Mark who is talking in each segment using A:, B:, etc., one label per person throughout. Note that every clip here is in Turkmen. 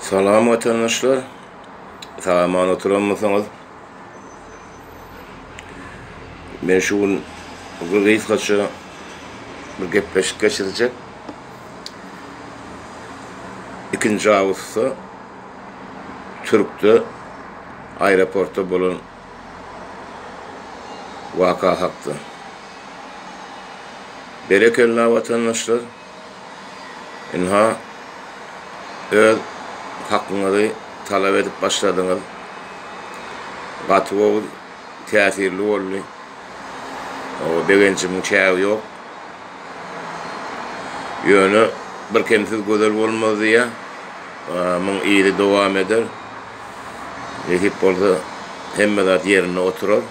A: Salam watandaşlar. Sag-aman oturanmysyňyz? Men şu gün bir gysgaça bir gepleşik geçirjek. Ikinji awgustda Türkde aeroportda bolan waka hakda. Berekella watandaşlar. Ynha, öz hakyňyzy talap edip başladyňyz. Gaty gowy, täsirli boldy. Begenjimiň çägi ýok. Ýöne birkemsiz gözel bolmaz diýýär. Muň yzy dowam eder. Nesip bolsa hemme zat ýerinde oturar.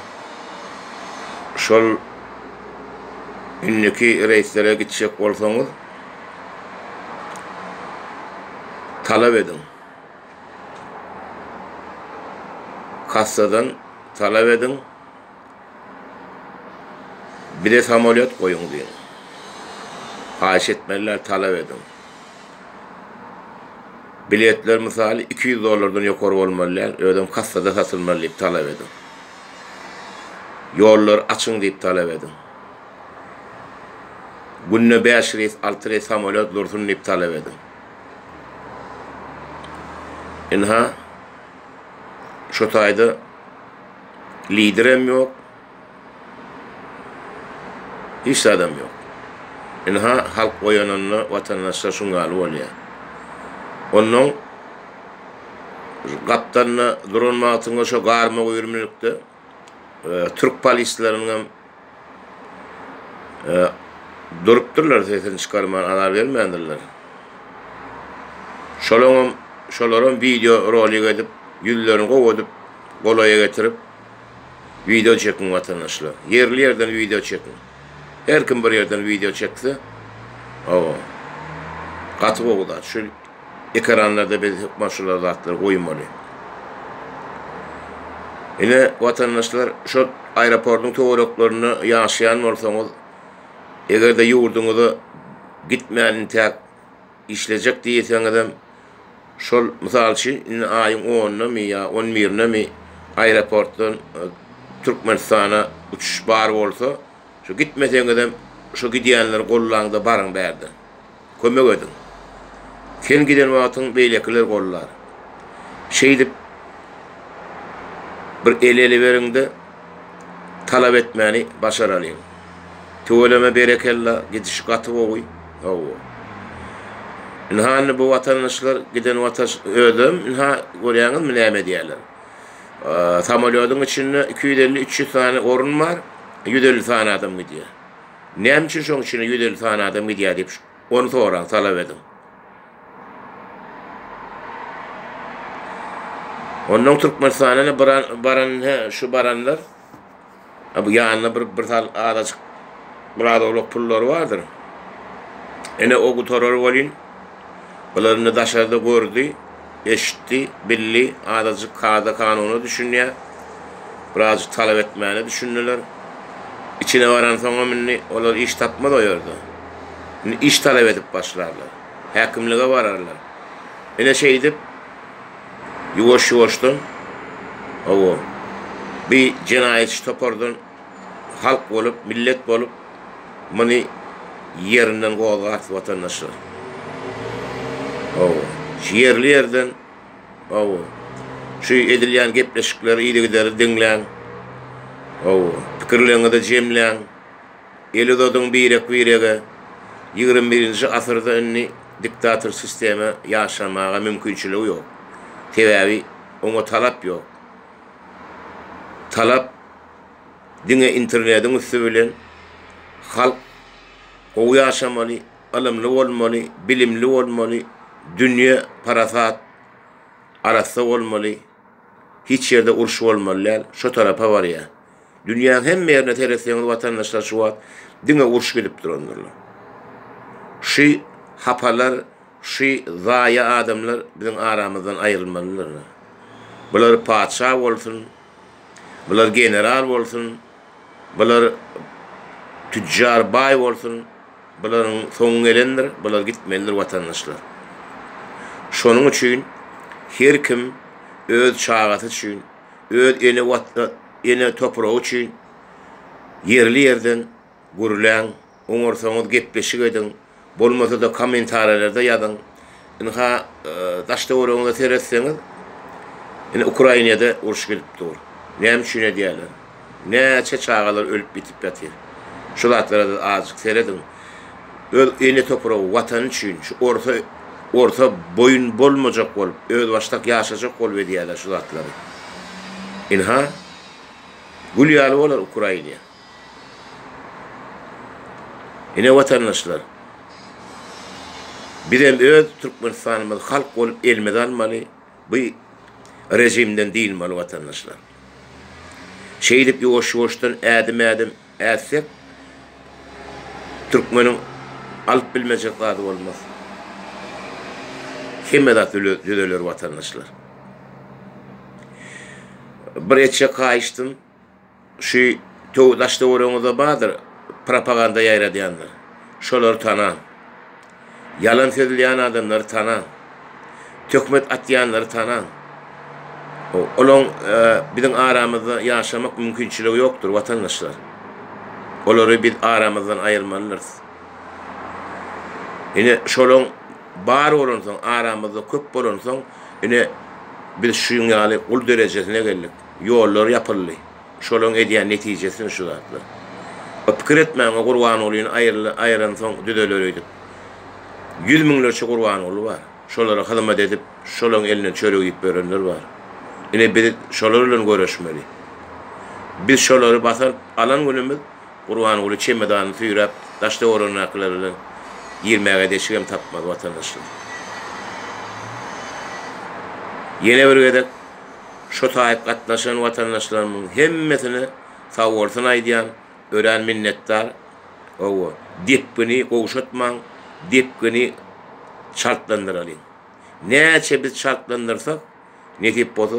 A: Şol Indiki reýslere gitjek bolsaňyz, talap ediň. Kassadan talap ediň. Bize samolýot goýuň diýiň. Haýyş etmeliler, talap ediň. Biletler mysaly 200 dollardan ýokary bolmaly däl, özem kassada satylmaly diýip talap ediň. Ýollary açyň diýip talap ediň. Günde bäş reýs, alty reýs samolýot dursun diýip talap ediň. Ynha, şo taýda liderem ýok, hiç zadam ýok. Ynha, halk oýananda watandaşlar şuň ýaly bolýar. Onnoň gapdalynda duran wagtyňda şo garma-güýrümlikde türk polisleriniňem durupdyrlar sesini çykarman azar bermändirler. Şolaňam şolaram wideo rolik edip ýüzlerini gowy edip golaýa getirip wideo çekiň watandaşlar. Ýerli ýerden wideo çekiň. Her kim bir ýerden wideo çekse hawa gaty gowy zat. Şu Ekranlarda biz hökman şular zatlary goýmaly. Ine watandaşlar şo aeroportyň töwereklerinde ýaşaýan bolsaňyz, eger-de ýurduňyza gitmän intäk işlejek diýseňizem, şol mysal üçin indi aýyň onunamy ýa on birinemi aeroportdan Türkmenistana uçuş bar bolsa, şo gitmeseňizem şo gidýänleri gollaňda baryň bärden. Kömek ediň. Sen giden wagtyň beýlekiler gollar. Şeýdip bir el-ele beriňde talap etmäni başaralyň. Tüweleme berekella gidişi gaty gowy. Hawa. Ynha indi bu watandaşlar giden wataş özem ynha görýäňizmi näme edýärler. Samolýodyň içinde 250-300 sany orun bar, 150 sany adam gidýär. Näme üçin şoň içine 150 sany adam gidýär diýip ony soraň, talap ediň. Ondan Türkmenistana baran, baran he, şu baranlar bu ýanynda bir bir sal azajyk biraz owlak pullary bardyr. Ene o gutarar welin bular indi daşarda gördi. Eşitdi, bildi, azajyk kada-kanuna düşünýär. Birazjyk talap etmäne düşündiler. Içine baransoňam indi olar iş tapmaz o ýerde. Indi iş talap edip başlarlar. Häkimlige bararlar. Ine şeýdip, ýuwaş-ýuwaşdan, hawa, bi jenaýatçy topardan halk bolup, millet bolup muny ýerinden gozgarys watandaşlar. Hawa, şu ýerli ýerden, hawa, şu edilýän gepleşikleri yzygiderli diňläň. Hawa, pikirleriňizi jemläň. El uzadyň birek-birege. 21-nji asyrda indi diktator sistema ýaşamaga mümkinçiligi ýok. Sebäbi oňa talap ýok. Talap diňe internediň üsti bilen halk gowy ýaşamaly, ylymly bolmaly, bilimli bolmaly, dünýe parasat arassa bolmaly, hiç ýerde uruş bolmaly däl, şo tarapa barýar. Dünýäň hemme ýerine seretseňiz watandaşlar şu wagt diňe uruş gidip durandyr. Şu hapalar, şu zaýa adamlar biziň aramyzdan aýrylmalydyr. Bular patyşa bolsun, Bular general bolsun, bular tüccar baý bolsun, bularyň soňy gelendir, bular gitmelidir watandaşlar. Şonuň üçin Her kim öz çagasy üçin, öz ene ene topragy üçin ýerli-ýerden gürläň, oňarsaňyz gepleşik ediň, bolmasa-da kommentariýalarda ýazyň. Ynha, daş-töweregiňize seretseňiz, ine Ukrainada uruş gidip dur. Näme üçin edýärler? Näçe çagalar ölüp ýitip ýatyr. Şu zatlara-da azajyk serediň. Öz ene topragy, watany üçin şu orsa orsa boýun bolmajak bolup, özbaşdak ýaşajak bolup edýärler şu zatlary. Ynha, gül ýaly bolar Ukraina. Ine watandaşlar, bizem öz Türkmenistanymyzy halk bolup elimize almaly, bu rejimden dynmaly watandaşlar. Şeýdip ýuwaş-ýuwaşdan ädim-ädim ätsek, türkmeniň alyp bilmejek zady bolmaz. Hemme zat düzeler watandaşlar. Bir etjek haýyştym, Şu töw daş töweregiňizde bardyr propaganda ýaýradýanlar. Şolary tanaň. Ýalan sözleýän adamlary tanaň. Töhmet atýanlary tanaň. Olaň biziň aramyzda ýaşamak mümkinçiligi ýokdur watandaşlar. Olary biz aramyzdan aýyrmalydyrys. Ine şolaň bar bolansoň aramyzda köp bolansoň ine biz şuň ýaly gul derejesine geldik. Ýollar ýapyldy. Şolaň edýän netijesini şu zatlar. O pikir etmäň o Gurbangulyny aýyransoň düzeler öýdüp. Ýüz müňlerçe Gurbanguly bar. Şolara hyzmat edip, şolaň elinden çörek iýip ýörenler bar. Ine biz şolar bilen göreşmeli. Biz şolary basyp alan günümiz Gurbanguly çemedanyny süýräp daş-töweregindäkiler bilen girmäge deşigem tapmaz watandaşlar. Ýene bir gezek Şo taýyp gatnaşan watandaşlarymyň hemmesine sagbolsun aýdýan, örän minnetdar. Hawa, depgini gowşatmaň, depgini çaltlandyralyň. Näçe biz çaltlandyrsak, nesip bolsa,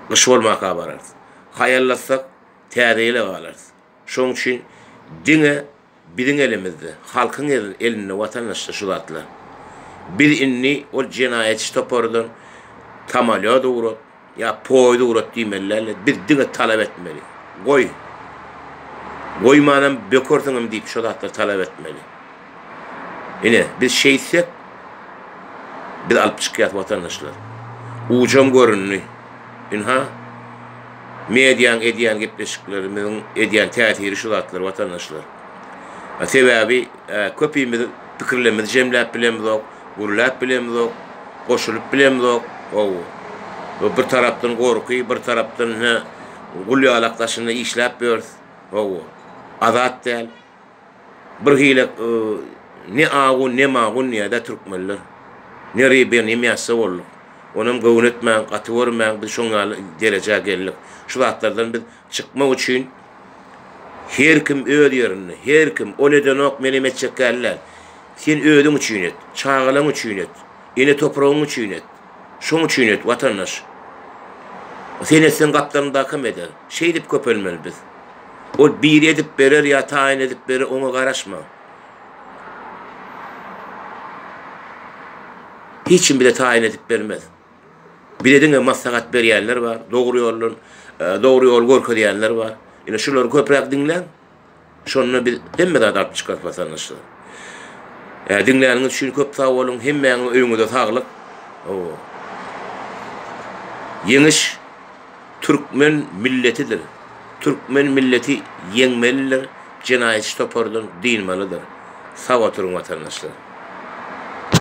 A: gyş bolmaka bararys. Haýallatsak, täze ýyla galarys. Şoň üçin diňe Biziň elimizde, halkyň elinde watandaşlar şu zatlar. Biz indi ol jenaýatçy topardan samolýot ugrat ýa poýuz ugrat diýmeli dälde, biz diňe talap etmeli. Goý. Goýmanam bökersiňem diýip şo zatlary talap etmeli. Ine, biz şeýtsek biz alyp çykýas watandaşlar. Ujam göründi. Ynha, mediaň edýän gepleşiklerimiziň edýän täsiri şu zatlar watandaşlar. Sebäbi köpimiz pikirlerimizi jemläp bilemizok, gürläp bilemizok, goşulyp bilemizok. Hawa. Bir tarapdan gorky, bir tarapdan ine gul ýalak daşynda işläp ýörüs. Hawa. Azat däl. Bir hili ne agun ne magun diýýär-dä türkmenler. Ne ryba ne myassa bolduk. Onam göwün etmäň, gaty görmäň, biz şoň ýaly derejä geldik. Şu zatlardan biz çykmak üçin her kim öz ýerinde, her kim ol edenok, menem etjek ýaly däl. Sen özüň üçin et, çagalaň üçin et, ene topragyň üçin et. Şoň üçin et, watandaş. Sen etseň gapdalyňdakam eder. Şeýdip köpelmeli biz. Ol biri edip berer ýa taýyn edip berer oňa garaşma. Hiç kim bize taýyn edip bermez. Bize diňe maslahat berýänler bar, dogry ýoldan, dogry ýoly görkezýänler bar. Ine şulary köpräk diňläň. Şonda biz hemme zady alyp çykarys watandaşlar. Diňläniňiz üçin köp sag boluň. Hemmäňiziň öýüňize saglyk. Ýeňiş türkmen milletidir. Türkmen milleti ýeňmelidir, jenaýatçy topardan dynmalydyr. Sag oturyň watandaşlar.